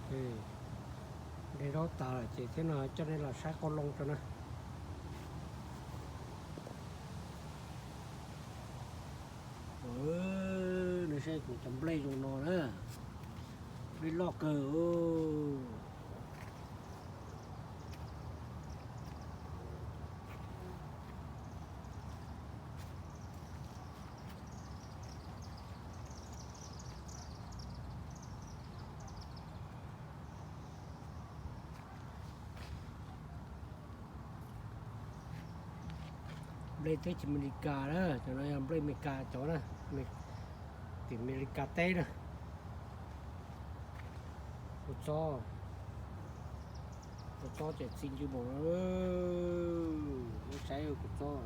De zaub tas lawm ces thiab no coj nej los saib qoob loo tso na. Nej saib kuv cov nplej zoo no na, nplej loj kawg. Nplej teb chaws Amelikas na, cov no yog nplej Amelikas cov na, tim Amelikas teb na. Kua txob, kua txob ces txi ncw npaum no, nej saib kua txob.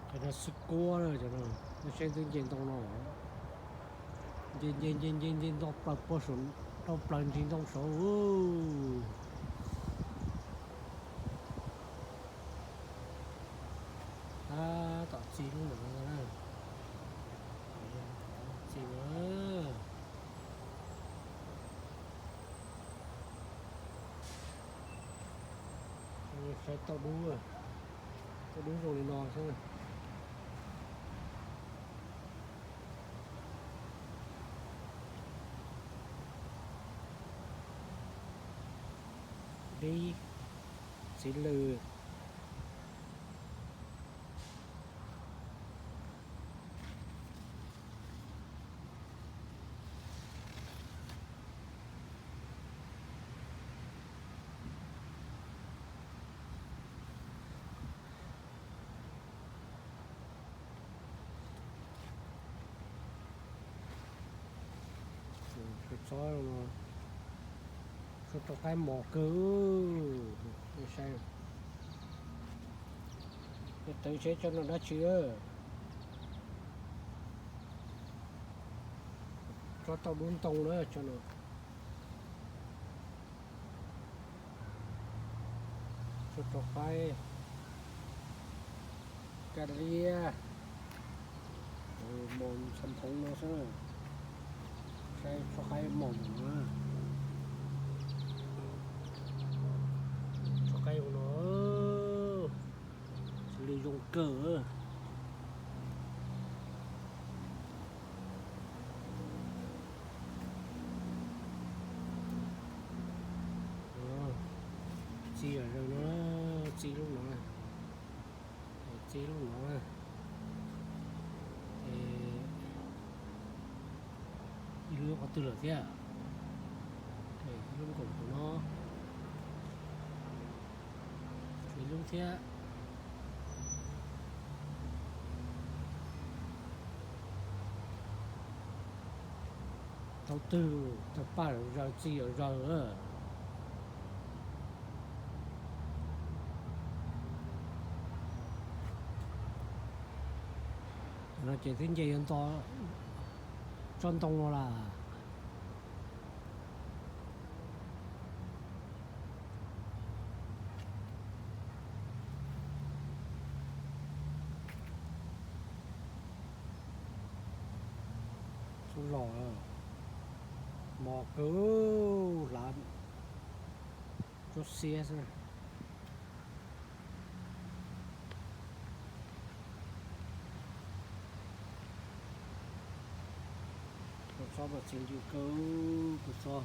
Cov no xwb kuab na, cov no, nej saib twb nce ntoo no, nce nce nce nce nce ntoo plaws puag saum, rau plaws ntsis ntoo saud. Tab tom txi lub ntawm no na, txi na. Saib tauj dub, tauj dub zoo li no xwb. Dib, txiv lws. Txhob, txhob rau qaib mos kawg. Saib, tawv seb tsob no dab tsi. Tsob tauj dub ntoo na tsob no. Tsob rau qaib, kab liab, mos txha phoov no xwb. Saib tsob qaib mos no, tsob qaib no, txiv lws zoo kawg. Txi yam zaws no, txi lub no, txi lub no, ib lub qhov twg lawm thiab, ib lub nkaus tus no, ib lub thiab. Tau twg tau paj zaws txi zaws. No ces twb nce yuav nto tsob ntoo no las. Txhob los, mos kawg, hlav tsob xiab xwb. Kua txob mas txi ncw kawg, kua txob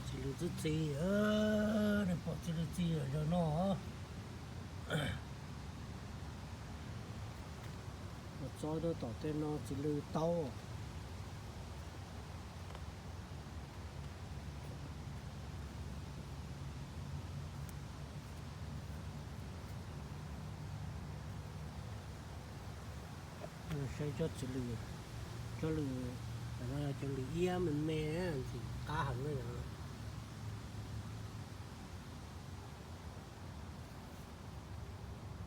txi lws txwb txi, nej pom txi lws txi zaws no. Kua txob nyob tom tej no txi lws tau. Saib tsob txiv lws, tsob lws, no yog cov lws iab me me, ntxim qab heev na yog.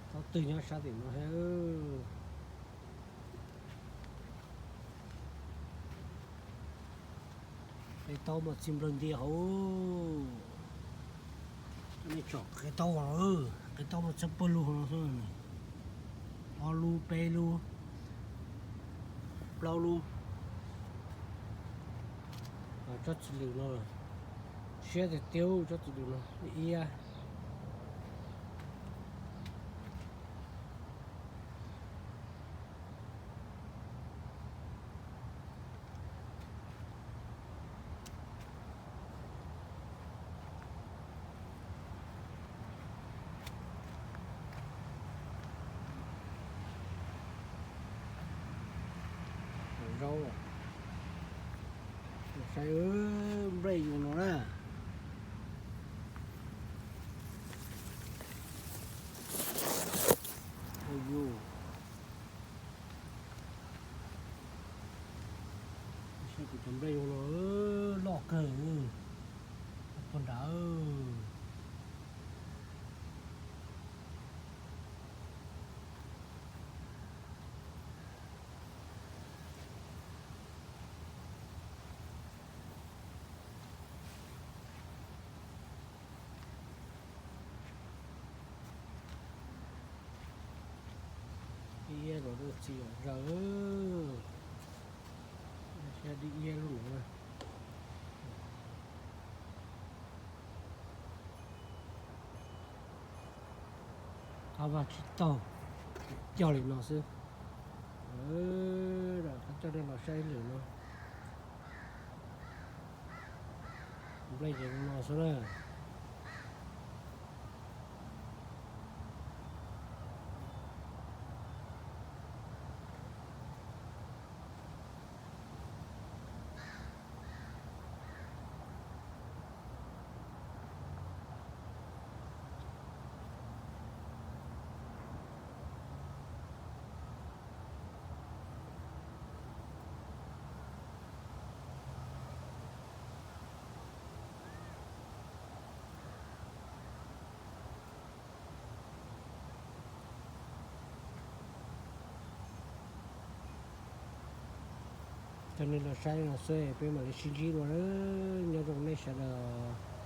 Tsob twg nyob sab tim no thiab. Peb taub mas txi nplawg nti hauv. Tsom qe taub, qe taub mas txog pawg lug no xwb. Ob lub, peb lub, plaub lub. Tsob txiv lwm no siab tiag tiag, tsob txiv lwm no ib iab. Zaub, saib nplej yus no na. Yus saib kuv cov nplej yus no loj kawg puag nrad. Ib iab los dua txiv los zaws, saib dib iab lub no na. Qab vaj tsis taug, cog li no xwb. Qhov coj nej los saib lwm no. Nplej ces no xwb na. Coj nej los saib no xwb peb mam li sib ntsib dua. Nyob zoo nej sawv daws.